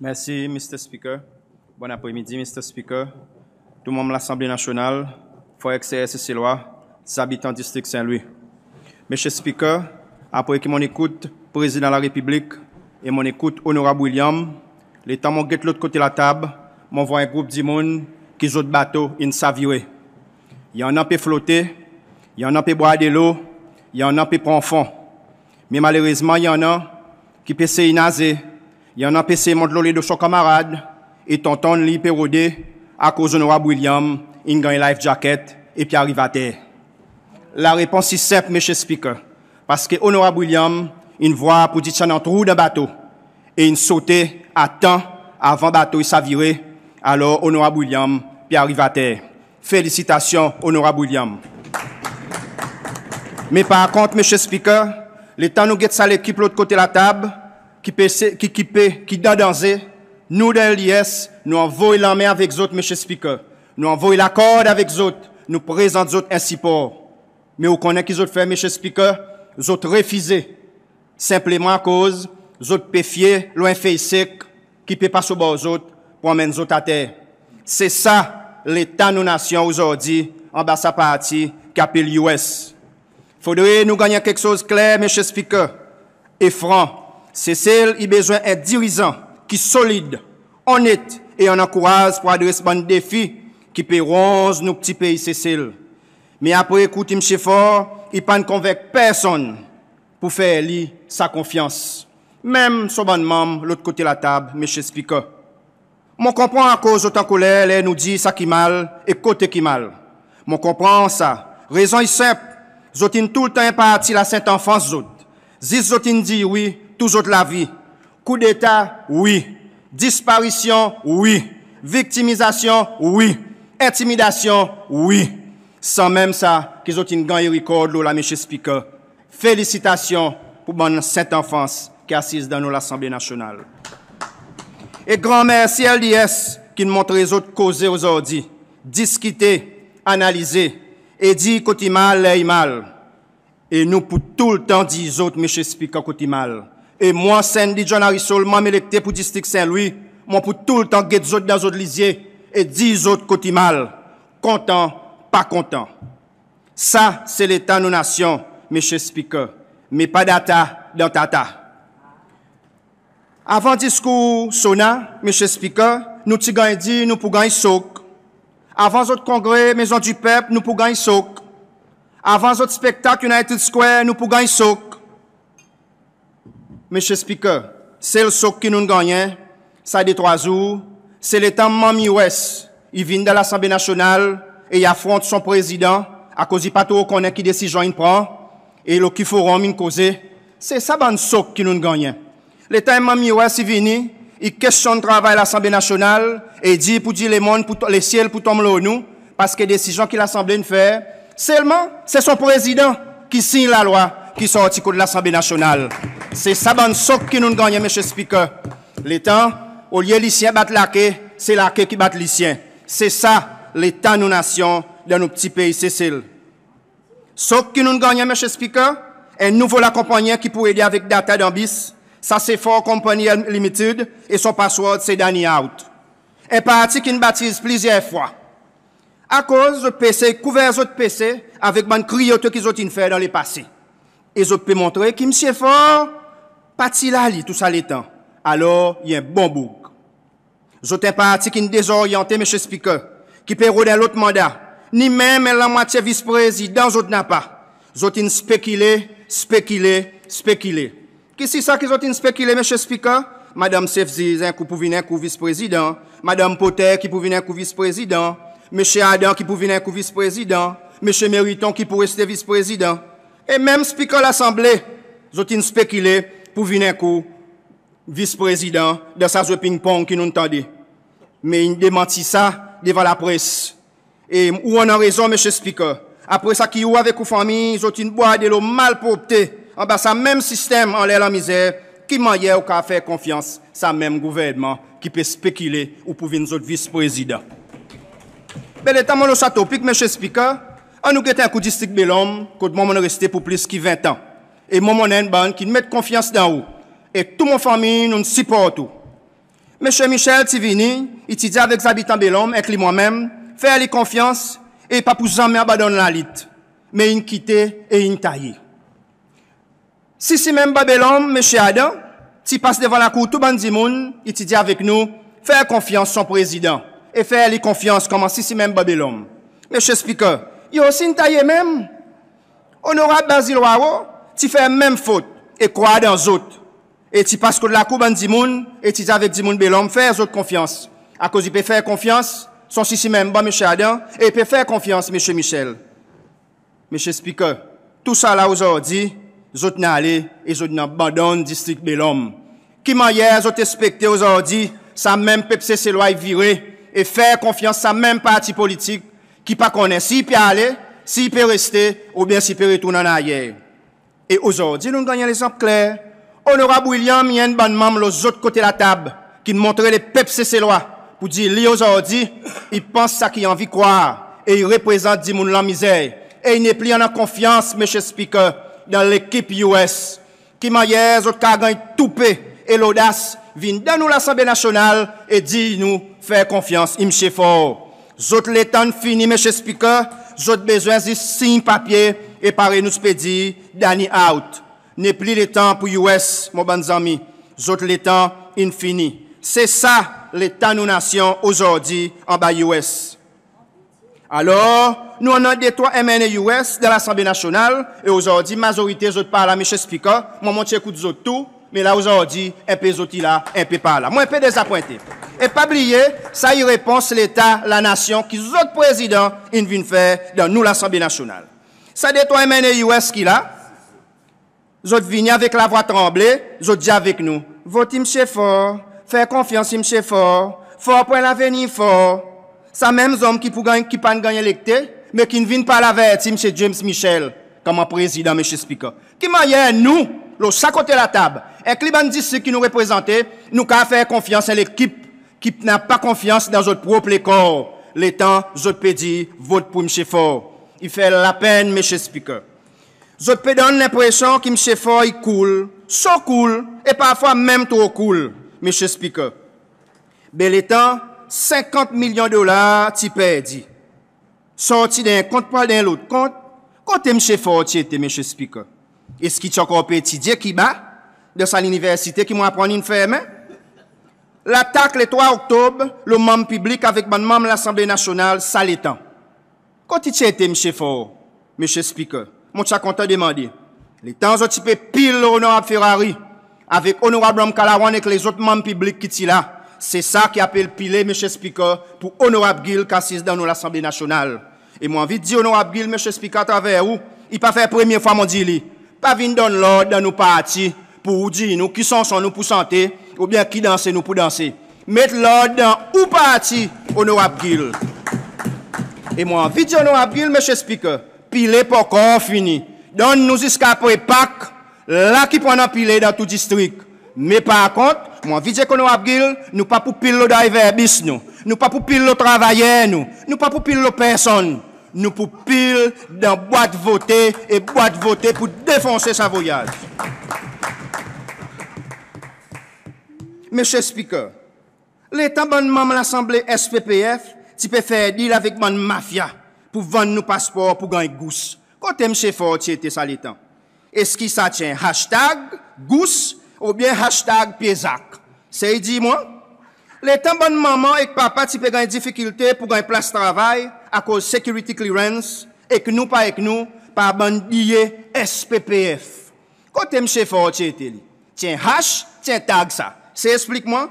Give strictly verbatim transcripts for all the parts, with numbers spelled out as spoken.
Mersi Mr Speaker. Bonn apre midi Mr Speaker, tou Manm Lasanble Nasyonal, frer ek ser Seselwa, zabitan distrik St Louis. Mr Speaker, apre ki mon'n ekout Prezidan Larepiblik e mon'n ekout Onorab William, letan mon get lot kote latab, mon vwar en group dimoun ki zot bato in savire. I annan pe flote, i annan pe bwar delo, i annan pe pran fon. Me malerezman i annan ki pe sey naze, i annan pe sey mont lo ledo son kanmarad e tontonn li pe rode akoz Onorab William in ganny life jacket e pe ariv ater. Larepons i senp Mr Speaker, parske Onorab William in vwar poudir ti annan trou dan bato e in sote a tan avan bato i savire, alor Onorab William pe ariv ater. Felisitasyon Onorab William. Me par kont Mr Speaker, letan nou get sa lekip lot kote latab ki pe, ki, ki pe, ki dan danze, nou dan LDS nou anvoy lanmen avek zot Mr Speaker, nou anvoy lakord avek zot, nou prezant zot en sipor. Me ou konnen ki zot fer Mr Speaker? Zot refize, senpleman akoz zot pe fye lo en fey sek ki pe pas obor zot pour anmenn zot ater. Se sa leta nou nasyon ozordi anba sa parti ki apel US. Fodre nou ganny en keksoz kler Mr Speaker e fran. Sesel i bezwen en dirizan ki solid, onnet e annan kouraz pour adres bann defi ki pe ronz nou pti pei Sesel. Me apre ekout Msye Faure, i pa'n konvenk personn pour fer li sa konfyans, menm son bann manm lot kote latab Mr Speaker. Mon konpran akoz zot ankoler ler nou dir sa ki mal e kote ki mal. Mon konpran sa. Rezon i senp, zot in toultan en parti lasentanfans zot. Zis zot in dir wi tou zot lavi. Koudeta wi. Disparisyon wi. Viktimizasyon wi. Entimidasyon wi. Sanmenm sa ki zot in ganny rikord lo la Mr Speaker. Felisitasyon pour bann sentanfans ki asiz dan nou Lasanble Nasyonal. E gran mersi LDS ki'n montre zot koze ozordi, diskite, analize e dir kot i mal ler i mal. E nou pou toultan dir zot Mr Speaker kot i mal. E mwan Sandy John Arissol, Manm Elekte pour distrik St Louis, mon pou toultan get zot dan zot lizye e dir zot kot i mal, kontan, pa kontan. Sa se leta nou nasyon Mr Speaker, me pa data dan tata. Avan diskour SONA Mr Speaker, nou ti ganny dir nou pou ganny sok. Avan zot kongre Maison du Peuple nou pou ganny sok. Avan zot spektak United Square nou pou ganny sok. Mr Speaker, sel sok ki nou'n gannyen sa de trwa zour, se letan Manm US i vin dan Lasanble Nasyonal e i afront son Prezidan akoz i pa tro konnen ki desizyon in pran e lo ki forom in koze. Se sa bann sok ki nou'n gannyen. Letan en Manm US i vini, i kestyonn travay Lasanble Nasyonal e i dir poudir lemonn pou to-, lesyel pou tonm lo nou parske desizyon ki Lasanble in fer, selman se son Prezidan ki siny lalwa ki sorti kot Lasanble Nasyonal. Se sa bann sok ki nou'n gannyen Mr Speaker. Letan olye lisyen bat lake, se lake ki bat lisyen. Se sa leta nou nasyon dan nou pti pei Sesel. Sok ki nou'n gannyen Mr Speaker, en nouvo lakonpannyen ki pou ede avek data dan bis, sa se Faure Company Limited e son password se Danny Out. En parti ki'n batiz plizyer fwa. Akoz zot pe esey kouver zot pese avek bann kriyote ki zot in fer dan lepase. E zot pe montre ki Msye Faure pa ti la li tou sa letan. Alor i en bon boug. Zot en parti ki'n dezoryante Mr Speaker, ki pe rod en lot manda. Ni menm en lanmwatye Vis-Prezidan zot napa. Zot in spekile, spekile, spekile. Kisisa ki zot in spekile Mr Speaker? Madanm Sef Ziz en kou pou vin en kou Vis-Prezidan, Madanm Potter ki pou vin en kou Vis-Prezidan, Msye Adam ki pou vin en kou Vis-Prezidan, Msye Meriton ki pou reste Vis-Prezidan. E menm Speaker Lasanble zot in spekile pou vin en kou Vis-Prezidan dan sa zwe ping pong ki nou'n tande. Me in demanti sa devan lapres. E ou annan rezon Mr Speaker. Apre sa ki ou avek ou fanmir zot in bwar delo malpropte anba sa menm sistenm anler lanmizer, ki mannyer ou kapab fer konfyans sa menm Gouvernman ki pe spekile ou pou vin zot Vis-Prezidan? Be letan mon lo sa topik Mr Speaker, annou get en kou distrik Bel Ombre kot mwan mon'n reste pour plis ki ven an. E mwan mon enn bann ki'n met konfyans dan ou e tou mon fanmir nou'n siport ou. Msye Michel ti vini, i ti dir avek zabitan Bel Ombre, enkli mwan menm, fer li konfyans e i pa pou zanmen abandonn lalit. Me in kite e in taye. Sisi menm Bel Ombre, Msye Adam, ti pas devan lakour tou bann dimoun, i ti dir avek nou, fer konfyans son Prezidan e fer li konfyans konman sisi menm Bel Ombre. Msye Spiker, zot osi in taye menm. Onorab Basil Hoareau ti fer menm fot e krwar dan zot. E ti pas kot lakour bann dimoun e ti dir avek dimoun Bel Ombre fer zot konfyans. Akoz i pe fer konfyans son sisi menm Msye Adam e i pe fer konfyans Msye Michel. Msye Spiker, tousala ozordi, zot in ale e zot in abandonn distrik Bel Ombre. Ki mannyer zot ekspekte ozordi sa menm pep Seselwa i vire e fer konfyans sa menm parti politik ki pa konnen si i pe ale, si i pe reste, oubyen si i pe retourn an aryer? E ozordi nou'n ganny en legzanp kler. Onorab William i enn bann manm lo zot kote latab ki'n montre lepep Seselwa pour dir li ozordi i pans sa ki i anvi krwar e i reprezant dimoun lamizer e i nepli annan konfyans, Msye Spiker, dan lekip US. Ki mannyer zot kapab ganny toupe e lodas vin dan nou Lasanble Nasyonal e dir nou fer konfyans Msye Faure? Zot letan in fini, Msye Spiker. Zot bezwen zis siny papye e parey nou ti pe dir, Danny out. Nepli letan pour US, mon bann zanmi. Zot letan in fini. Se sa leta nou nasyon ozordi anba US. Alor, nou annan detrwa MNA US dan Lasanble Nasyonal e ozordi mazorite zot pa la, Msye Spiker. Mwan mon ti ekout zot tou, me la ozordi en pe zot i la, en pe pa la. Mon en pe dezapwente. E pa bliye, sa i repons leta lanasyon ki zot Prezidan in vin fer dan nou Lasanble Nasyonal. Sa detrwa MNA US ki la, zot vini avek lavwa tranble, zot dir avek nou, vot Msye Faure, fer konfyans Msye Faure, Faure pour en lavenir Faure. Sa menm zonm ki pou ganny, ki pa'n ganny elekte, me ki'n vin pa al averti Msye James Michel konman Prezidan, Msye Spiker. Ki mannyer nou, lo sa kote latab, enkli bann distrik ki nou reprezante, nou kapab fer konfyans en lekip ki napa konfyans dan zot prop lekor, letan zot pe dir vot pour Msye Faure? I fer lapenn, Msye Spiker. Zot pe donn lenpresyon ki Msye Faure i cool, so cool, e parfwa menm tro cool, Msye Spiker. Be letan senkant milyon dolar ti perdi, sorti dan en kont pour al dan en lot kont, kote Msye Faure ti ete, Msye Spiker? Eski i ti ankor pe etidye Kiba, dan sa liniversite ki mon aprann in fermen? Latak le trwa Oktob lo manm piblik avek bann manm Lasanble Nasyonal sa letan. Kot i ti ete Msye Faure, Msye Spiker? Mon ti a kontan demande. Letan zot ti pe pil lo Onorab Ferrari, avek Onorab Ramkalawan ek lezot manm piblik ki ti la, se sa ki apel pile, Msye Spiker, pour Onorab Gill ki asiz dan nou Lasanble Nasyonal. E mon anvi dir Onorab Gill, Msye Spiker, atraver ou, i pa fer premye fwa mon dir li, pa vin donn lord dan nou parti pour ou dir nou ki sanson nou pou sante, oubyen ki danse nou pou danse. Met lord dan ou parti, Onorab Gill. E mon anvi dir Onorab Gill, Msye Spiker, pile pa ankor fini. Donn nou ziska apre Pak, la ki pou annan pile dan tou distrik. Me par kont, mon anvi dir ek Onorab Gill, nou pa pou pil lo drayver bis nou, nou pa pou pil lo travayer nou, nou pa pou pil lo personn. Nou pou pil dan bwat vote, e bwat vote pou defonse sa voyaz. Msye Spiker, letan bann manm Lasanble SPPF ti pe fer deal avek bann mafya pour vann nou paspor pour ganny gous, kote Msye Faure ti ete sa letan? Eski sa ti en hashtag gous oubyen hashtag pye zak? Sey dir mwan. Letan bann manman ek papa ti pe ganny difikilte pour ganny plas travay akoz security clearance, ek nou pa ek nou, par bann diye SPPF. Kote Msye Faure ti ete li? Ti en hash, ti en tag sa? Sey eksplik mwan.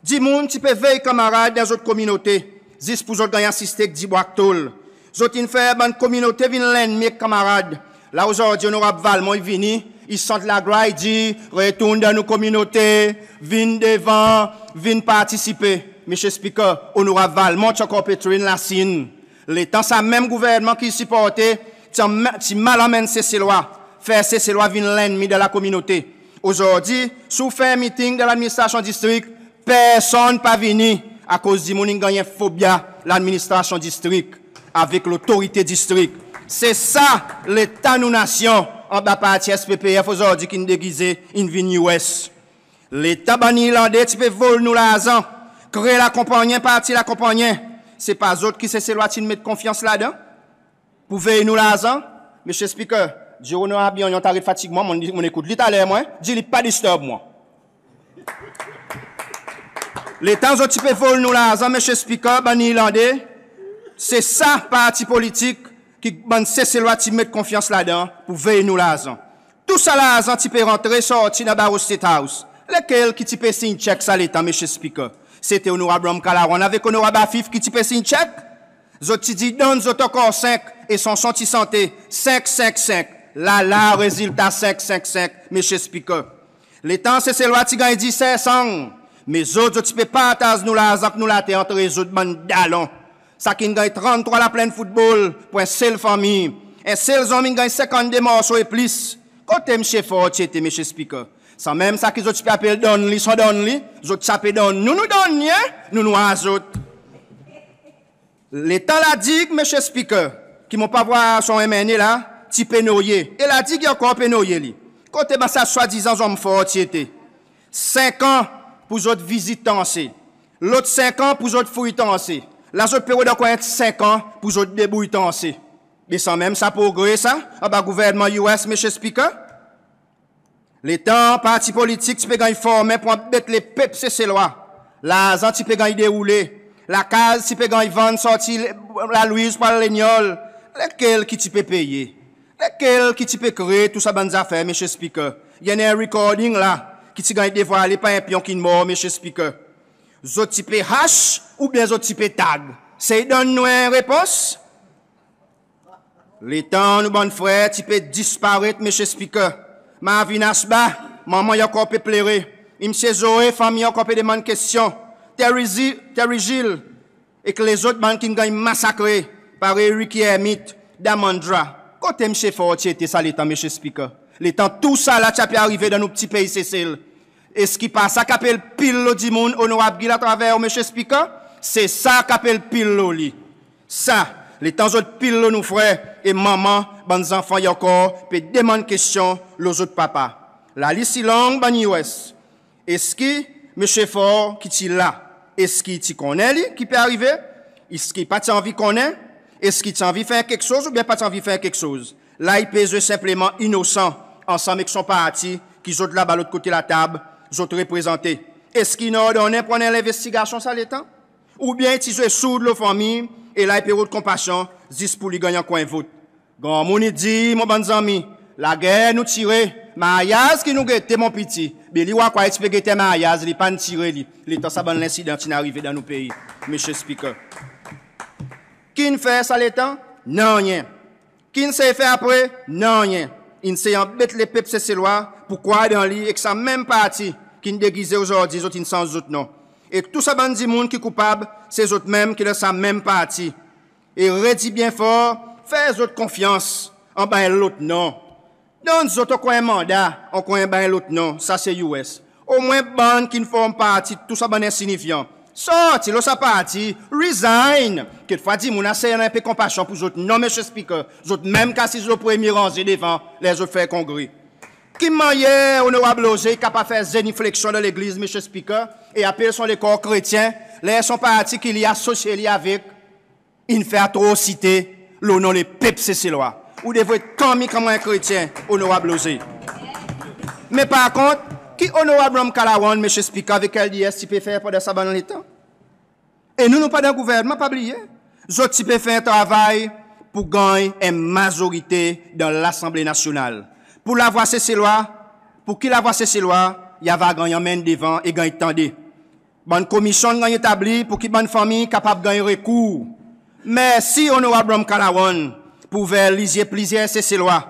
Dimoun ti pe vey kanmarad dan zot kominote, zis pour zot ganny asiste ek dibwa ek tol. Zot in fer bann kominote vin lennmi ek kanmarad. La ozordi Onorab Valmont i vini, i sant laglwar, i dir, retourn dan nou kominote, vin devan, vin partisipe. Msye Spiker, Onorab Valmont ti ankor pe train Lasinn. Letan sa menm gouvernman ki i siporte ti mal anmenn Seselwa, fer Seselwa vin lennmi dan lakominote. Ozordi, si ou fer miting dan ladministrasyon distrik, personn pa vini, akoz dimoun in ganny en fobya ladministrasyon distrik avek lotorite distrik. Se sa leta nou nasyon anba parti SPPF ozordi ki'n degize, in vin US. Letan bann Irlande ti pe vol nou larzan, kree lakonpannyen, parti lakonpannyen, se pa zot ki Seselwa ti'n met konfyans ladan pour vey nou larzan? Mr Speaker, dir Onorab Yanyan aret fatig mwan, mon'n ekout li taler mwan, dir li pa disturb mwan. Letan zot ti pe vol nou larzan, Mr Speaker, bann Irlande, se sa parti politik ki bann Seselwa ti met konfyans ladan pour vey nou larzan. Tou sa larzan ti pe rantre sorti dan baro State House. Lekel ki ti pe siny chek sa letan, Mr Speaker? Se ti Onorab Ramkalawan avek Onorab Afif ki ti pe siny chek. Zot ti dir donn zot ankor senk, e sanson ti sante, senk, senk, senk. La la rezilta, senk, senk, senk, Mr Speaker. Letan Seselwa ti ganny dir sersang, me zot, zot ti pe partaz nou larzan ek nou later antre zot, bann dalon. Sa ki'n ganny tranntrwa laplenn foutbol pour en sel fanmir, en sel zonm in ganny senkannde morso e plis. Kote Msye Faure ti ete, Mr Speaker? Sanmenm sa ki zot ti pe apel Donly, son Donly, zot ti a pe donn nou, nou donn li, nou, nou war zot. Letan La Digue, Mr Speaker, ki mon pa vwar son MNA la, ti pe noye, e La Digue i ankor pe noye li, kote bann sa swadizan zonm for ti ete? Senk an pour zot vizit transe, lot senk an pour zot fouy transe. La zot pe rod ankor en senk an pour zot debrouy transe. Be sanmenm sa progre sa anba gouvernman US, Mr Speaker? Letan parti politik ti pe ganny formen pour anbet lepep Seselwa, larzan ti pe ganny deroule, lakaz ti pe ganny vann sorti La Louise pour al Leniol, lekel ki ti pe peye? Lekel ki ti pe kree tou sa bann zafer, Mr Speaker? I annan en recording la ki ti ganny devwale par en pyon ki'n mor, Mr Speaker. Zot ti pe hash oubyen zot ti pe tag? Sey donn nou en repons. Letan nou bann frer ti pe disparet, Mr Speaker, Marvin Ashba, manman i ankor pe plere, Msye Zoe, fanmir ankor pe demann kestyon, Terry Zi-, Terry Gilles, ek lezot bann ki'n ganny masakre parey Ricky Hermitte, Damondra. Kote Msye Faure ti ete sa letan, Mr Speaker, letan tou sa la ti a pe arive dan nou pti pei Sesel? Eski pa sa ki apel pil lo dimoun, Onorab Gill, atraver ou, Mr Speaker? Se sa ki apel pil lo li. Sa, letan zot pil lo nou frer e manman, bann zanfan i ankor pe demann kestyon lo zot papa. Lalis i long, bann US. Eski Msye Faure ki ti la, eski i ti konnen li ki pe arive? Eski i pa ti anvi konnen? Eski i ti anvi fer keksoz oubyen pa ti anvi fer keksoz? La i pe zwe senpleman inosan ansanm ek son parti ki zot laba lot kote latab zot reprezante. Eski in ordonnen pour annan en lenvestigasyon sa letan? Oubyen i ti zwe sourd lo fanmir e la i pe rod konpasyon zis pour li ganny ankor en vot? Granmoun i dir, mon bann zanmi, lager nou tire, maryaz ki nou gete, mon piti. Be li ou a krwar i ti pe gete maryaz, li pa'n tire li letan sa bann lensidan ti'n arive dan nou pei, Mr Speaker. Ki'n fer sa letan? Nanryen. Ki'n sey fer apre? Nanryen. In sey anbet lepep Seselwa pour krwar dan li ek sa menm parti ki'n degize ozordi zot in sanz zot non. E tou sa bann dimoun ki koupab, se zot menm ki dan sa menm parti. E redir byen for, fer zot konfyans anba en lot non. Donn zot ankor en manda, ankor anba en lot non, sa se US. Omwen bann ki'n form parti tou sa bann ensinifyan, sorti lo sa parti, resign. Kekfwa dimoun a sey annan en pe konpasyon pour zot non, Mr Speaker, zot menm ki asiz lo premye ranze devan ler zot fer Kongre. Ki mannyer Onorab Loze i kapab fer zenifleksyon dan legliz, Mr Speaker, e apel son lekor kretyen, ler son parti ki li asosye li avek in fer atrosite lo non lepep Seselwa? Ou devret kanmi konman en kretyen, Onorab Loze. Me par kont, ki Onorab Ramkalawan, Mr Speaker, avek LDS ti pe fer pandan sa bann letan? E nou, nou pa dan gouvernman, pa bliye. Zot ti pe fer en travay pour ganny en mazorite dan Lasanble Nasyonal, pour lavwa Seselwa, pour ki lavwa Seselwa i ava ganny anmenn devan e ganny tande. Bann komisyon in ganny etablir pour ki bann fanmir kapab ganny rekour. Mersi Onorab Ramkalawan pour ouver lizye plizyer Seselwa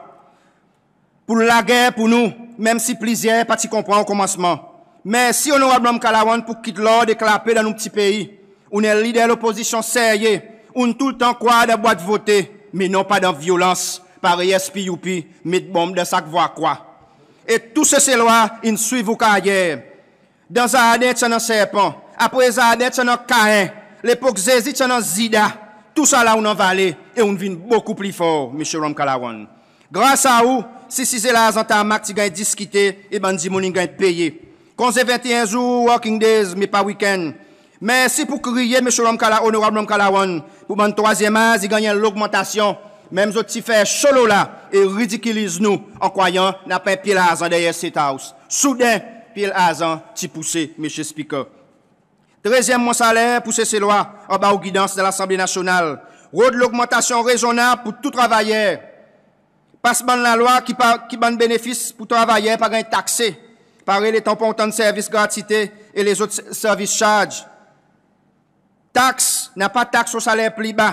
pour lager pour nou, menm si plizyer pa ti konpran o komansman. Mersi Onorab Ramkalawan pour kit lord e klape dan nou pti pei. Ou'n en lider lopozisyon serye, ou'n toultan krwar dan bwat vote, me non pa dan vyolans parey SPUP met bonm dan sak vwakwa. E tou Seselwa in swiv ou karyer. Dan zarden ti annan serpan, apre zarden ti annan Kayen, lepok Zezi ti annan Zida. Tousala ou'n anvale e ou'n vin bokou pli for, Mr Ramkalawan. Gras a ou, si size larzan tarmak ti ganny diskite e bann dimoun in ganny peye. Konze venteen zour, working days, me pa weekend. Mersi pour kriye Msye Ramkala-, Onorab Ramkalawan, pour bann trwazyenm az i ganny en logmantasyon. Menm zot ti fer sho lo la e ridikiliz nou an krwayan napa en pye larzan deryer State House. Souden, pye larzan ti pouse, Msye Speaker. Trezyenm mwan saler pour Seselwa anba ou gidans dan Lasanble Nasyonal. Rod logmantasyon rezonnab pour tou travayer. Pas bann lalwa ki pa, ki bann benefis pour travayer pa ganny takse. Parey letan ou pa antann servis gratwite e lezot s-, service charge. Taks, napa taks lo saler pli ba.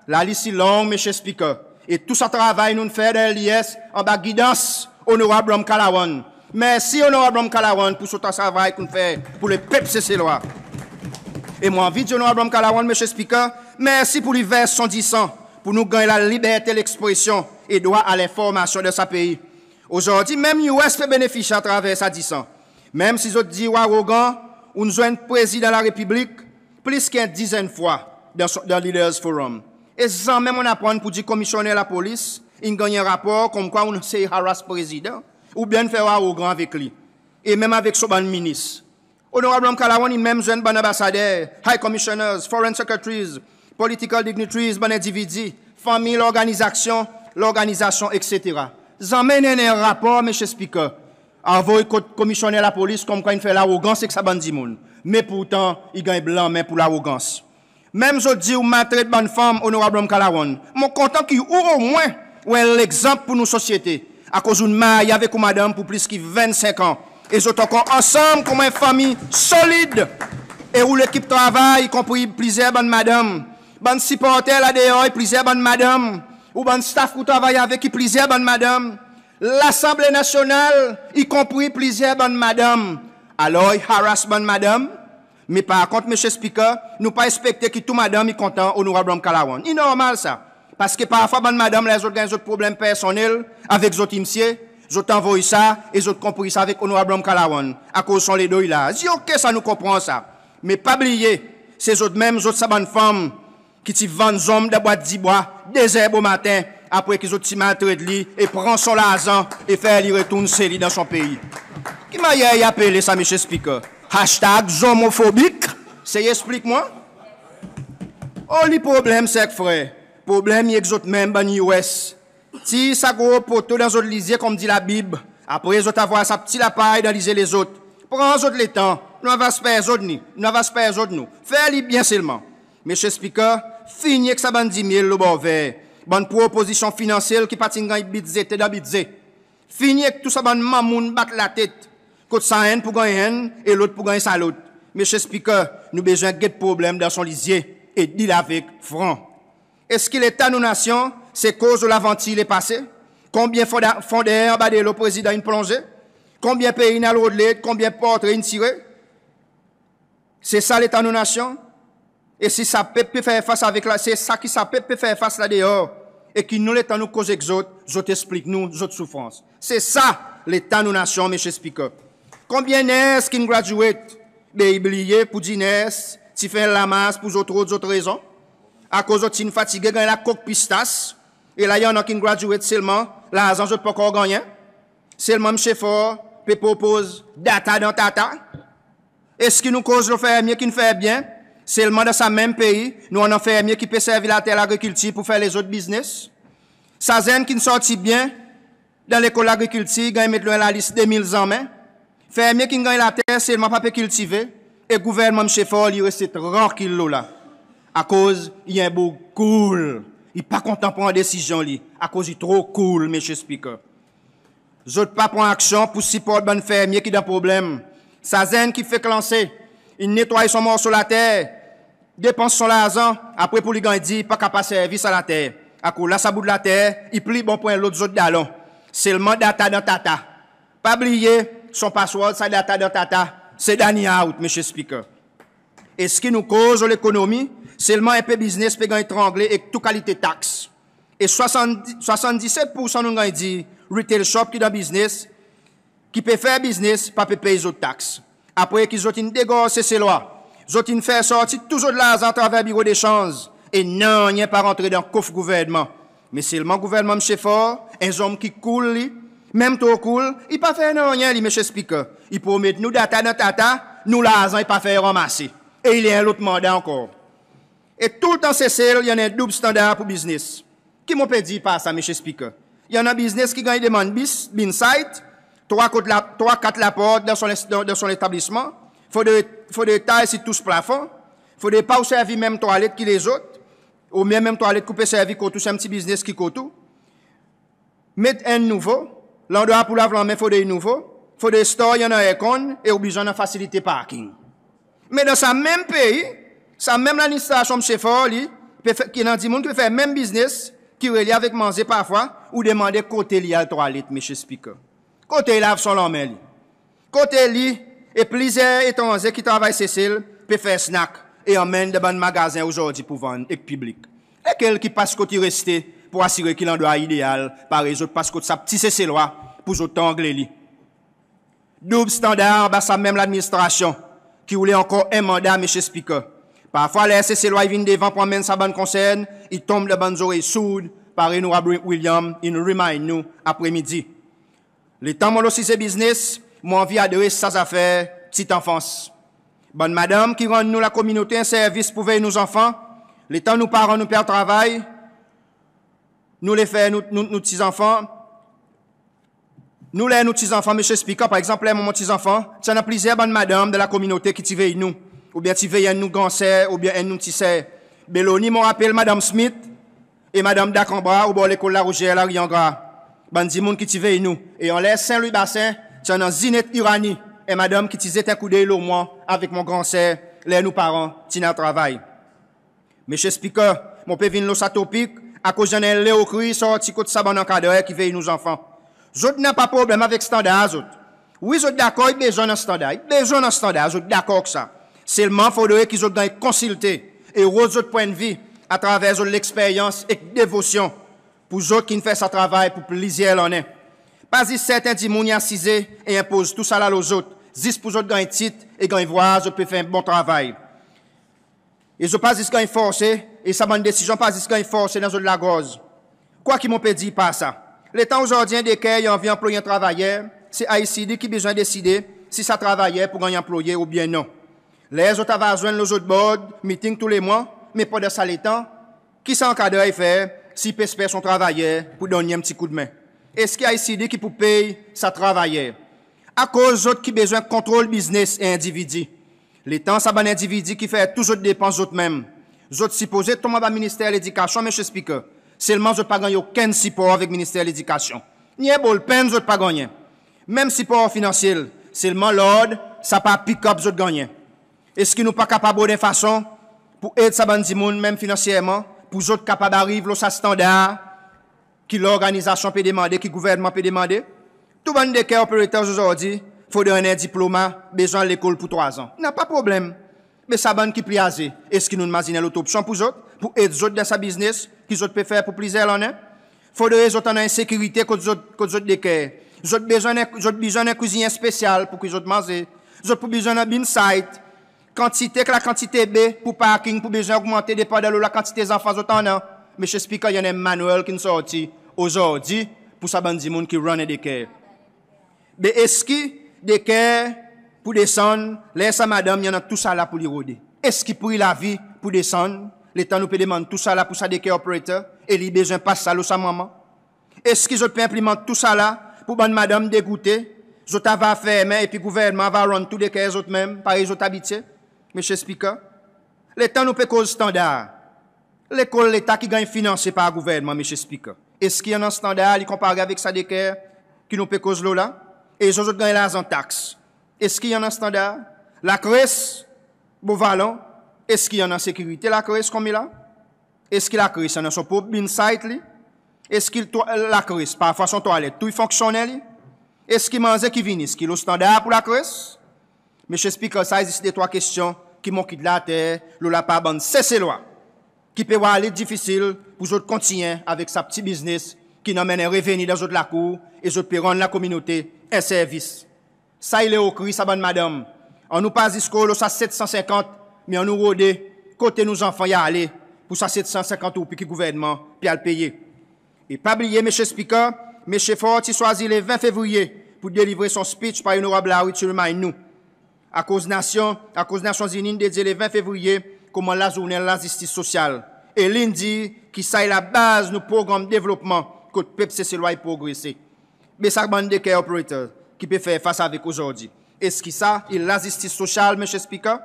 Lalis i long, Msye Speaker. E tou sa travay nou'n fer dan L D S anba gidans Onorab Ramkalawan. Mersi Onorab Ramkalawan pour sa travay ki ou'n fer pour lepep Seselwa. E mon anvi dir Onorab Ramkalawan, Msye Speaker, mersi pour li vers son disan pour nou ganny laliberte lekspresyon e drwa a lenformasyon dan sa pei. Ozordi menm U S pe benefisye atraver sa disan. Menm si zot dir ou arogan, ou'n zwenn Prezidan Larepiblik plis ki en dizenn fwa dan son, dan Leaders Forum. E zanmen mon'n aprann pour dir Komisyoner Lapolis in ganny en rapor konmkwa ou'n sey harass Prezidan oubyen fer ou arogan avek li. E menm avek son bann minis. Onorab Ramkalawan in menm zwenn bann anbasader, High Commissioners, Foreign Secretaries, political dignitaries, bann endividi, fanmir lorganizasyon, lorganizasyon, etsetera. Zanmen in annan en rapor, Msye Speaker, anvoy kot Komisyoner Lapolis konmkwa in fer larogans ek sa bann dimoun. Me pourtan i ganny blanmen pour larogans. Menm zot dir ou maltret bann fanm, Onorab Ramkalawan. Mon kontan ki ou omwen ou en legzanp pour nou sosyete, akoz ou'n marye avek ou madanm pour plis ki vennsenk an e zot ankor ansanm konman en fanmir solid. E ou lekip travay, i konpri plizyer bann madanm. Bann siporter la deor i plizyer bann madanm. Ou bann staff ou travay avek i plizyer bann madanm. Lasanble Nasyonal i konpri plizyer bann madanm. Alor i harass bann madanm? Me par kont, Msye Speaker, nou pa ekspekte ki tou madanm i kontan Onorab Ramkalawan. I normal sa. Parski parfwa bann madanm ler zot ganny zot problenm personnel avek zot msye, zot anvoy sa e zot konpri sa avek Onorab Ramkalawan akoz son ledo i larz. I ok sa, nou konpran sa. Me pa bliye, se zot menm zot sa bann fanm ki ti vann zonm dan bwat dibwa de zer bomaten apre ki zot ti maltret li e pran son larzan e fer li retourn se li dan son pei. Ki mannyer i apele sa, Msye Speaker? Hashtag zonmofobik? Sey eksplik mwan. Oli problenm, ser ek frer? Problenm i ek zot menm bann U S. Tir sa gro poto dan zot lizye konmdir Labib. Apre zot ava war sa pti lapay dan lizye lezot. Pran zot letan. Nou ava esper zot ni, nou ava esper zot nou. Fer li byen selman. Msye Speaker, fini ek sa bann dimil lo bor ver. Bann propozisyon finansyel ki pa ti'n ganny bidzete dan Bidze. Fini ek tou sa bann mamoun bat latet kot sa enn pou ganny enn e lot pou ganny sa lot. Msye Speaker, nou bezwen get problenm dan son lizye e deal avek fran. Eski leta nou nasyon se koz lo lavantir lepase? Konbyen fonda-, fonder anba delo Prezidan in plonze? Konbyen pei in al rod led? Konbyen portre in tire? Se sa leta nou nasyon? E si sa pep pe fer fas avek la, se sa ki sa pep pe fer fas la deor, e ki nou, letan nou koz ek zot, zot eksplik nou zot soufrans. Se sa leta nou nasyon, Msye Speaker. Konbyen ners ki'n graduate? Be i bliye pour dir ners ti fer en lamars pour zot rod zot rezon akoz zot ti'n fatige ganny lakok pistas. E la i annan ki'n graduate selman larzan zot pa ankor gannyen. Selman Msye Faure pe propoz data dan tata. Eski nou koz lo fermye ki'n fer byen? Selman dan sa menm pei nou annan fermye ki pe servi later lagrikiltir pour fer lezot biznes. Sa zenn ki'n sorti byen dan lekol lagrikiltir ganny met lo en lalis de mil zanmen. Fermye ki'n ganny later selman pa pe kiltive. E gouvernman Msye Faure li reste trankil lo la akoz i en boug cool. I pa kontan pran desizyon li akoz i tro cool, Msye Speaker. Zot pa pran aksyon pour siport bann fermye ki dan problenm. Sa zenn ki fek lanse, in netway son morso later, depans son larzan, apre pour li ganny dir i pa kapab servi sa later. Akoz la sa bout later i pli bon pour en lot zot dalon. Selman data dan tata. Pa bliye, son password sa data dan tata, se Danny Out, Msye Speaker. Eski nou koz lo lekonomi? Selman en pe biznes pe ganny trangle ek tou kalite taks. E swasann, swasanndiset poursan nou'n ganny dir retail shop ki dan biznes, ki pe fer biznes, pa pe pey zot taks. Apre ki zot in degorz Seselwa, zot in fer sorti tou zot larzan atraver biro desanz e nanryen pa rantre dan kof gouvernman. Me selman gouvernman Msye Faure, en zonm ki cool li, Menm tro koul, i pa fer nanryen li, Mr Speaker. I promet nou data dan tata, nou larzan i pa fer ranmase. E i le en lot manda ankor. E toultan Sesel i annan en doub standar pour biznes. Ki mon pe dir par sa, Mr Speaker? I annan biznes ki ganny demann bis, bin site, trwa kot la, trwa kat laport dan son, dan, dan son letablisman. Fodre, fodre tay si tous plafon. Fodre pa ou servi menm twalet ki lezot. Oubyen menm twalet ki ou pe servi kot ou, se en pti biznes ki kot ou. Met enn nouvo, landrwa pour lav lanmen fodre i nouvo, fodre store i annan aircon e ou bezwen annan fasilite parking. Me dan sa menm pei, sa menm ladministrasyon Msye Faure li, pe fer, ki annan dimoun ki pe fer menm biznes, ki relye avek manze parfwa, ou demande kote li al twalet, Mr Speaker. Kote i lav son lanmen li. Kote li e plizyer etranze ki travay Sesel pe fer snack e anmenn dan bann magazen ozordi pour vann ek piblik? Lekel ki pas kot i reste pour asire ki landrwa i ideal, parey zot pas kot sa pti Seselwa pour zot trangle li? Doub standar anba sa menm ladministrasyon ki ou le ankor en manda, Mr Speaker. Parfwa ler Seselwa i vin devan pour anmenn sa bann konsern, i tonm dan bann zorey sourd, parey Onorab William in remind nou apre midi. Letan mon lo size biznes, mon anvi adres sa zafer ptit anfans. Bann madanm ki rann nou lakominote en servis pour vey nou zanfan, letan nou paran nou pe al travay, nou le fer nou, nou, nou pti zanfan, nou ler nou pti zanfan, Mr Speaker, par egzanp ler mwan mon pti zanfan, ti annan plizyer bann madanm dan lakominote ki ti vey nou, oubyen ti vey enn nou gran ser, oubyen enn nou pti ser. Belonie, mon rapel Madanm Smith, e Madanm Dakanbra obor lekol La Rougère, Lari Angra, bann dimoun ki ti vey nou. E anler Saint Louis Bassin, ti annan Zinette Uranie, en madanm ki ti zet en koudey lo mwan avek mon gran ser ler nou paran ti'n al travay. Mr Speaker, mon pe vin lo sa topik akoz i annan en leokri sorti kot sa bann ankadrer ki vey nou zanfan. Zot napa problenm avek standar zot. Wi, zot dakor i bezwen annan standar, i bezwen annan standar, zot dakor ek sa. Selman fodre ki zot ganny konsilte e rod zot pwennvi atraver zot leksperyans ek devosyon pour zot ki'n fer sa travay pour plizyer lannen. Pa zis serten dimoun i asize e enpoz tousala lo zot, zis pour zot ganny tit e ganny vwar zot pe fer en bon travay. E zot pa zis ganny forse, e sa bann desizyon pa zis ganny forse dan zot lagorz. Kwa ki mon pe dir par sa? Letan ozordi en daycare i anvi anploy en travayer, se I C D ki bezwen deside si sa travayer pour ganny anploye oubyen non. Ler zot ava zwenn lo zot board meeting tou le mwan, me pandan sa letan, ki sa ankadrer i fer si i pe esper son travayer pour donn li en pti koudmen? Eski I C D ki pou pey sa travayer? Akoz zot ki bezwen kontrol biznes en endividi? Letan sa bann endividi ki fer tou zot depans zot menm. Zot sipoze tonm anba Minister Ledikasyon, Mr Speaker. Selman zot pa ganny okenn sipor avek Minister Ledikasyon. Ni en bolpenn zot pa gannyen. Menm sipor finansyel, selman lord, sa pa pick-up zot gannyen. Eski nou pa kapab rod en fason pour ed sa bann dimoun menm finansyerman, pour zot kapab ariv lo sa standar ki lorganizasyon pe demande, ki gouvernman pe demande? Tou bann daycare operators ozordi fodre annan en diploma, bezwen al lekol pour trwazan. Napa problenm. Me sa bann ki pli aze, eski nou'n mazin en lot opsyon pour zot, pour ed zot dan sa biznes ki zot pe fer pour plizyer lannen? Fodre zot annan en sekirite kot zot, kot zot daycare. Zot bezwen, zot bezwen en kwizinyen spesyal pour kwi zot manze. Zot pou bezwen annan bin site. Kantite ek lakantite be pour parking pou bezwen ogmante depandan lo lakantite zanfan zot annan. Mr Speaker, i annan en manual ki'n sorti ozordi pour sa bann dimoun ki run en daycare. Be eski daycare pou desann ler sa madanm i annan tousala pour li rode? Eski pri lavi pou desann letan nou pe demann tousala pour sa daycare operator e li i bezwen pas sa lo sa manman? Eski zot pe enplimant tousala pour bann madanm degoute, zot ava fermen epi gouvernman ava run tou daycare zot menm, parey zot abitye? Mr Speaker, letan nou pe koz standar, lekol Leta ki ganny finanse par gouvernman, Mr Speaker, eski i annan standar li konpare avek sa daycare ki nou pe koz lo la? E zot, zot ganny larzan taks. Eski i annan standar? Lakres Beau Vallon, eski i annan sekirite lakres konmela? Eski lakres i annan son prop bin site li? Eski twa-, lakres, parfwa son twalet tou i fonksyonnen li? Eski manze ki vini, eski i lo standar pour lakres? Mr Speaker, sa i zis de trwa kestyon ki mon kit la ater lo lapar bann Seselwa ki pe war li difisil pour zot kontinyen avek sa pti biznes ki'n anmenn en reveni dan zot lakour e zot pe rann lakominote en servis. Sa i leokri sa bann madanm. Annou pa ziska lo sa set san senkant, me annou rode kote nou zanfan i ale pour sa set san senkant roupi ki gouvernman pe al peye. E pa bliye, Mr Speaker, Msye Faure ti swazir le ven Fevriye pour delivre son speech parey Onorab Larue ti remind nou. Akoz Nasyon, akoz Nasyon Zini in dedye le ven Fevriye koman lazournen lazistis sosyal. E li in dir ki sa i labaz nou progranm devlopman kot pep Seselwa i progrese. Be sa bann daycare operator ki pe fer fas avek ozordi, eski sa i lazistis sosyal, Mr Speaker?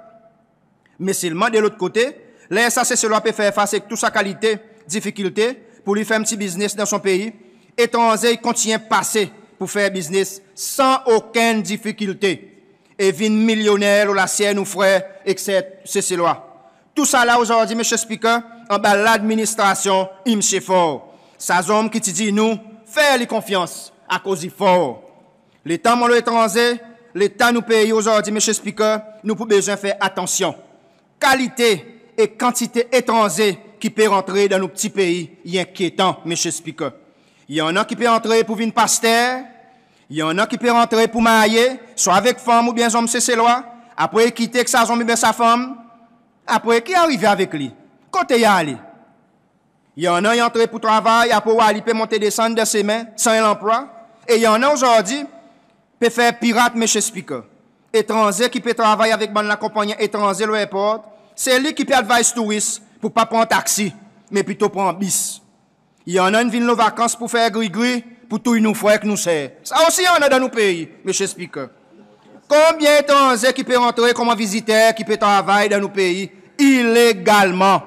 Me selman de lot kote, ler sa Seselwa pe fer fas ek tou sa kalite difikilte pour li fer en pti biznes dan son pei, etranze i kontinyen pase pour fer biznes san okenn difikilte e vin milyonner lo lasyer nou frer ek ser Seselwa. Tousala ozordi, Mr Speaker, anba ladministrasyon Msye Faure. Sa zonm ki ti dir nou fer li konfyans akoz i for. Letan mon lo etranze, leta nou pei ozordi, Mr Speaker, nou pou bezwen fer atansyon. Kalite e kantite etranze ki pe rantre dan nou pti pei i enkyetan, Mr Speaker. I annan ki pe rantre pour vin paster, i annan ki pe rantre pour marye, swa avek fanm oubyen zonm Seselwa, apre i kite ek sa zonm oubyen sa fanm. Apre ki arive avek li? Kote i ale? I annan i antre pour travay, apre ou war li pe monte desann dan semen san en lanplwa. E i annan ozordi pe fer pirat, Mr Speaker. Etranze ki pe travay avek bann lakonpannyen etranze lo airport, se li ki pe advise touris pour pa pran taksi, me plito pran bis. I annan in vin lo vakans pour fer grigri pour touy nou frer ek nou ser. Sa osi i annan dan nou pei, Mr Speaker. Konbyen etranze ki pe rantre koman viziter ki pe travay dan nou pei ilegalman?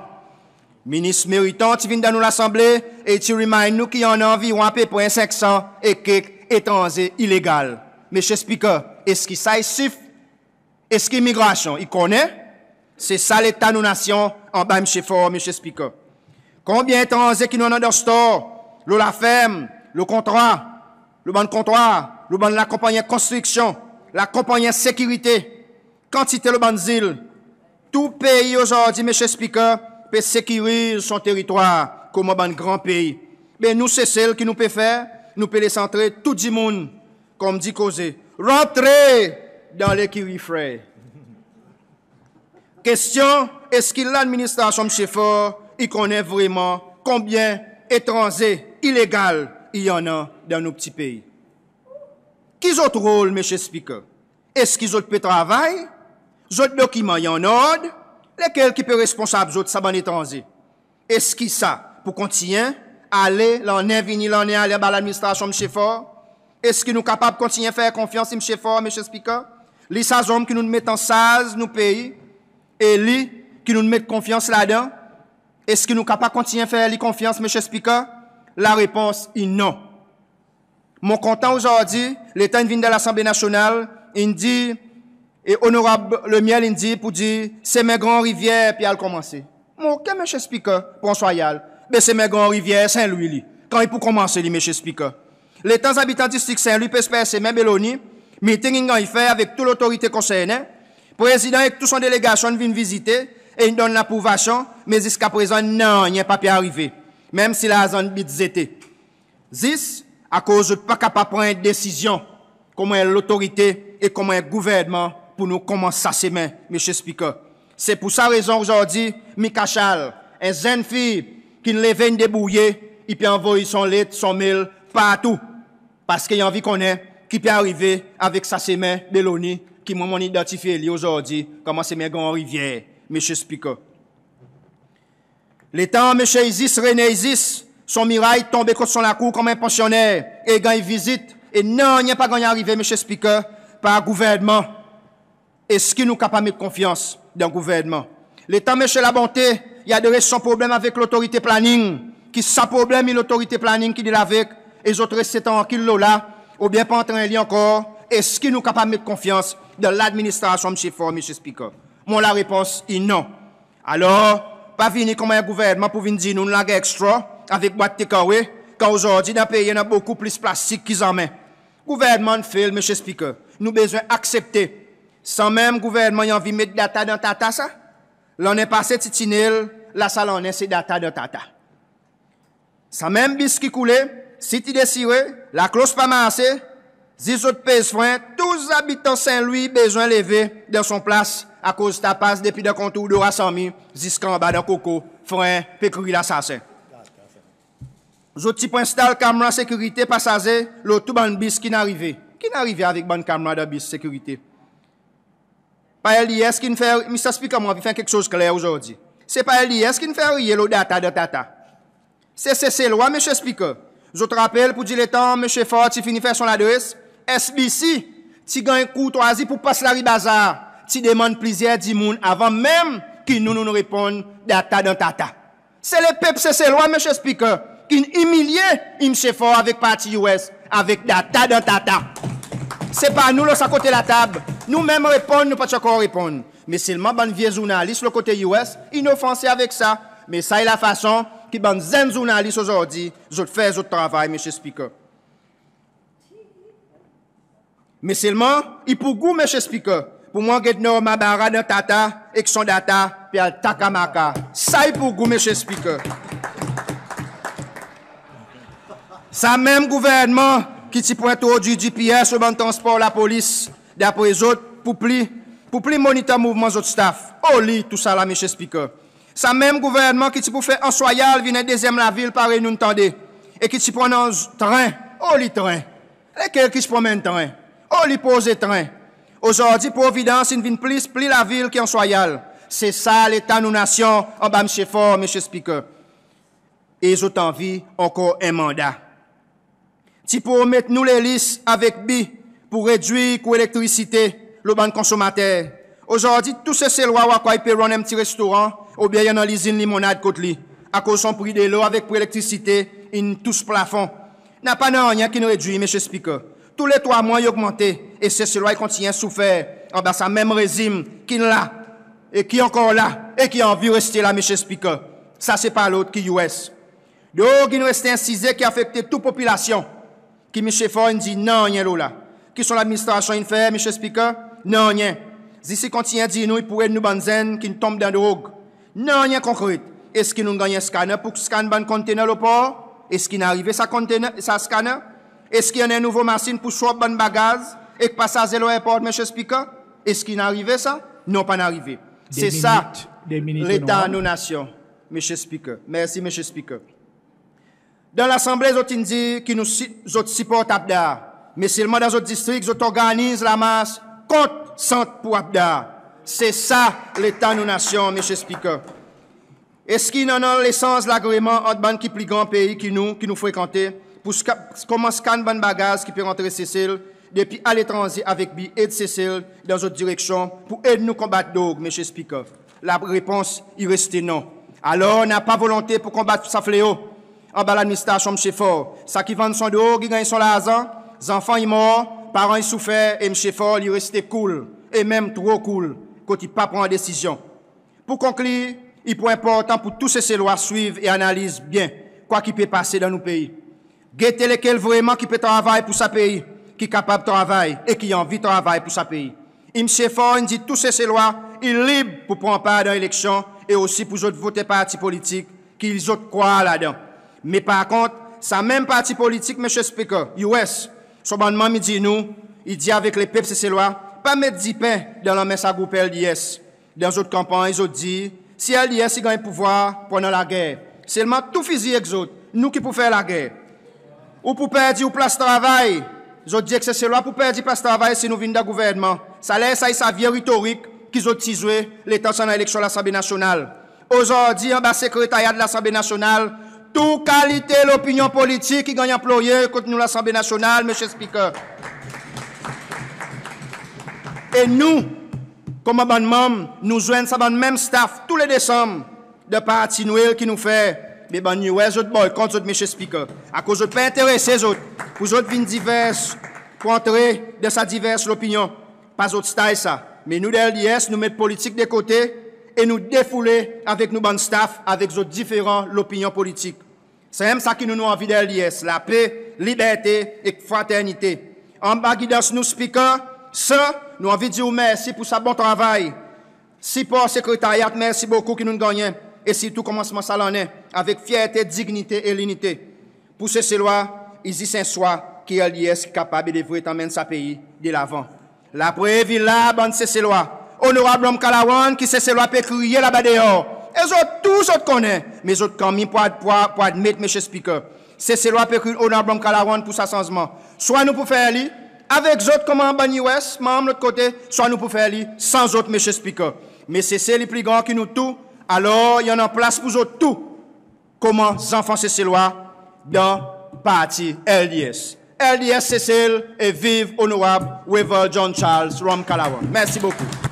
Minis Meriton ti vin dan nou Lasanble e i ti remind nou ki i annan anviron apepre senk san e kek etranze ilegal. Mr Speaker, eski sa i sif? Eski imigrasyon i konnen? Se sa leta nou nasyon anba Msye Faure, Mr Speaker. Konbyen etranze ki nou annan dan store, lo laferm, lo kontrwa, lo bann kontrwa, lo bann lakonpannyen konstriksyon, lakonpannyen sekirite, kantite lo bann zil? Tou pei ozordi, Mr Speaker, pe sekiriz son teritwar koman bann gran pei. Be nou Sesel ki nou pe fer? Nou pe les antre tou dimoun, konmdi koze, rantre dan lekiri frer. Kestyon, eski ladministrasyon Msye Faure i konnen vreman konbyen etranze ilegal i annan dan nou pti pei? Ki zot rol, Mr Speaker? Eski zot pe travay? Zot dokiman i annord? Lekel ki pe responsab zot, sa bann etranze? Eski sa pou kontinyen ale, lannen vini, lannen ale anba ladministrasyon Msye Faure? Eski nou kapab kontinyen fer konfyans Msye Faure, Mr Speaker? Li sa zonm ki nou'n met an sarz nou pei, e li ki nou'n met konfyans ladan, eski nou kapab kontinyen fer li konfyans, Mr Speaker? Larepons i non. Mon kontan ozordi, letan in vin dan Lasanble Nasyonal, in dir, e Onorab Lemiel in dir pour dir semen Gran Rivyer pe al konmanse. Mon ok, Mr Speaker, François i al. Be semen Gran Rivyer, St Louis li, kan i pou konmanse li, Mr Speaker? Letan zabitan distrik St Louis pe esper semen Belonie, miting in ganny fer avek tou lotorite konsernen, Prezidan ek tou son delegasyon in vin vizite e in donn laprouvasyon, me ziska prezan nanryen pa pe arive, menm si larzan in bidzete. Zis akoz zot pa kapab pran en desizyon koman en lotorite e koman en gouvernman pour nou konmans sa semen, Mr Speaker. Se pour sa rezon ozordi Mika Charles, en zenn fiy ki'n leve, in debourye, i pe anvoy son let, son mail partou, parski i anvi konnen ki pe arive avek sa semen Belonie ki mwan mon'n idantifye li ozordi koman semen Gran Rivyer, Mr Speaker. Letan Msye Isis, Rene Isis, son miray tonbe kot son lakour konman en pansyoner e i ganny vizit e nanryen pa ganny arive, Mr Speaker, par gouvernman, eski nou kapab met konfyans dan gouvernman? Letan Msye Labonte i adres son problenm avek Lotorite Planning, ki sa problenm i Lotorite Planning ki deal avek, e zot reste trankil lo la, oubyen pa antren li ankor, eski nou kapab met konfyans dan ladministrasyon Msye Faure, Mr Speaker? Mon larepons i non. Alor, pa vini konman en gouvernman pour vin dir nou, nou lager ek straw avek bwat take away, kan ozordi dan pei i annan bokou plis plastik ki zanmen. Gouvernman in fail, Mr Speaker. Nou bezwen aksepte. Sanmenm gouvernman i anvi met data dan tata sa. Lannen pase ti tinel, la sa lannen se data dan tata. Sanmenm bis ki koule, sit i desire, laklos pa marse, zis zot pez fren, tou zabitan St Louis bezwen leve dan son plas, akoz tapas depi dan kontour Dora Samy ziska anba dan koko, fren pe kriy lasasen. zot ti pou enstal kamera sekirite pasaze lo tou bann bis ki'n arive. Ki'n arive avek bann kamera dan bis sekirite? Pa LDS ki'n fer, Mr Speaker, mon anvi fer en keksoz kler ozordi. Se pa LDS ki'n fer riye lo data dan tata. Se Seselwa, Mr Speaker. Zot rapel poudir letan Msye Faure ti fini fer son ladres, SBC ti ganny kourtwazi pou pas lari bazar, ti demann plizyer dimoun avan menm ki nou, nou'n reponn data dan tata. Se lepep Seselwa, Mr Speaker, ki'n imilye Msye Faure avek parti US avek data dan tata. Se pa nou lo sa kote latab. Nou menm reponn, nou pa ti ankor reponn. Me selman bann vye zournalis lo kote US in ofanse avek sa. Me sa i lafason ki bann zenn zournalis ozordi zot fer zot travay, Mr Speaker. Me selman, i pou gou, Mr Speaker, pou mwan get Norma Barra dan tata ek son data pe al takamaka. Sa i pou gou, Mr Speaker. Sa menm gouvernman ki ti pou entrodwir GPS lo bann transpor lapolis, dapre zot, pou pli, pou pli monitor mouvman zot staff. Oli tousala, Mr Speaker? Sa menm gouvernman ki ti pou fer Anse Royale vin en dezyenm lavil parey nou'n tande, e ki ti pou annan tren. Oli tren? Lekel ki ti pou anmenn tren? Oli proze tren? Ozordi Providence in vin plis pli lavil ki Anse Royale. Se sa leta nou nasyon anba Msye Faure, Mr Speaker. E zot anvi ankor en manda. Ti promet nou lelis avek bi pou redwir kou elektrisite lo bann konsomater. Ozordi tou Seselwa ou a krwar i pe run en pti restoran oubyen i annan lizin limonad kot li, akoz son pri delo avek pri elektrisite in tous plafon. Napa nanryen ki'n redwir, Mr Speaker. Tou le trwa mwan i ogmante e Seselwa i kontinyen soufer anba sa menm rezim ki'n la, e ki ankor la, e ki anvi reste la, Mr Speaker. Sa se pa lot ki US. Drog in reste en size ki afekte tou popilasyon, ki Msye Faure in dir nanryen lo la. Ki son ladministrasyon in fer, Mr Speaker? Nanryen. Zis i kontinyen dir nou i pou ed nou bann zenn ki'n tonm dan drog. Nanryen konkret. Eski nou'n ganny en scanner pou scan bann container lo por? Eski in arive sa container, sa scanner? Eski i annan en nouvo masin pou swab bann bagaz ek pasaze lo airport, Mr Speaker? Eski in arive sa? Non, pa'n arive. Se sa leta nou nasyon, Mr Speaker. Mersi, Mr Speaker. Dan Lasanble zot in dir ki nou si, zot siport APDAR. Me selman dan zot distrik zot organiz lamars kont Sant pou APDAR. Se sa leta nou nasyon, Mr Speaker. Eski in annan lesanz lagreman ant bann ki pli gran pei ki nou, ki nou frekante, pou ska, konman scan bann bagaz ki pe rantre Sesel depi aletranze avek bi ed Sesel dan zot direksyon pou ed nou konbat drog, Mr Speaker? Larepons i reste non. Alor napa volonte pou konbat sa fleo anba ladministrasyon Msye Faure. Sa ki vann son drog i ganny son larzan, zanfan i mor, paran i soufer e Msye Faure li reste cool, e menm tro cool, kot i pa pran desizyon. Pou konklir, i pou enportan pou tou Seselwa swiv e analiz byen kwa ki pe pase dan nou pei. Gete lekel vreman ki pe travay pou sa pei, ki kapab travay e ki anvi travay pou sa pei. Msye Faure in dir tou Seselwa i lib pou pran par dan eleksyon e osi pou zot vote parti politik ki zot krwar ladan. Me par kont, sa menm parti politik, Mr Speaker, US, son bann manm i dir nou, i dir avek lepep Seselwa, pa met dipen dan lanmen sa group LDS. Dan zot kanpanny zot dir, si LDS i ganny pouvwar, pou annan lager. Selman tou fiziye ek zot, nou ki pou fer lager. Ou pou perdi ou plas travay. Zot dir ek Seselwa pou perdi plas travay si nou vin dan gouvernman. Sa ler sa i sa vye retorik ki zot ti zwe letan ti annan eleksyon Lasanble Nasyonal. Ozordi anba sekretarya Lasanble Nasyonal, tou kalite lopinyon politik i ganny anploye kot nou Lasanble Nasyonal, Mr Speaker. E nou, konman bann manm, nou zwenn sa bann menm staff tou le Desanm dan parti Nwel ki nou fer. Me bann US zot boykot zot, Mr Speaker, akoz zot pa enterese zot pou zot vin divers, pou antre dan sa divers lopinyon. Pa zot style sa. Me nou dan LDS nou met politik de kote e nou defoule avek nou bann staff avek zot diferan lopinyon politik. Sanmenm sa ki nou, nou anvi dan LDS, lape, liberte ek fraternite. Anba gidans nou Speaker, sa, nou anvi dir ou mersi pou sa bon travay. Sipor sekretarya, mersi bokou ki nou'n gannyen, e sirtou konmansman sa lannen avek fyerte, dinyite e linite. Pou Seselwa, i zis en swa ki LDS ki kapab e devret anmenn sa pei delavan. Laprev i la, bann Seselwa. Onorab Ramkalawan, ki Seselwa pe kriye laba deor. E zot tou zot konnen, me zot kanmenm pou ad, pou, pou admet, Mr Speaker, Seselwa pe ekrir Onorab Ramkalawan pour sa sanzman. Swa nou pou fer li avek zot konman bann US Manm lot kote, swa nou pou fer li san zot Mr Speaker. Me Sesel i pli gran ki nou tou, alor i annan plas pour zot tou konman zanfan Seselwa dan parti LDS. LDS Sesel e viv Onorab Wavel John Charles Ramkalawan. Mersi bokou.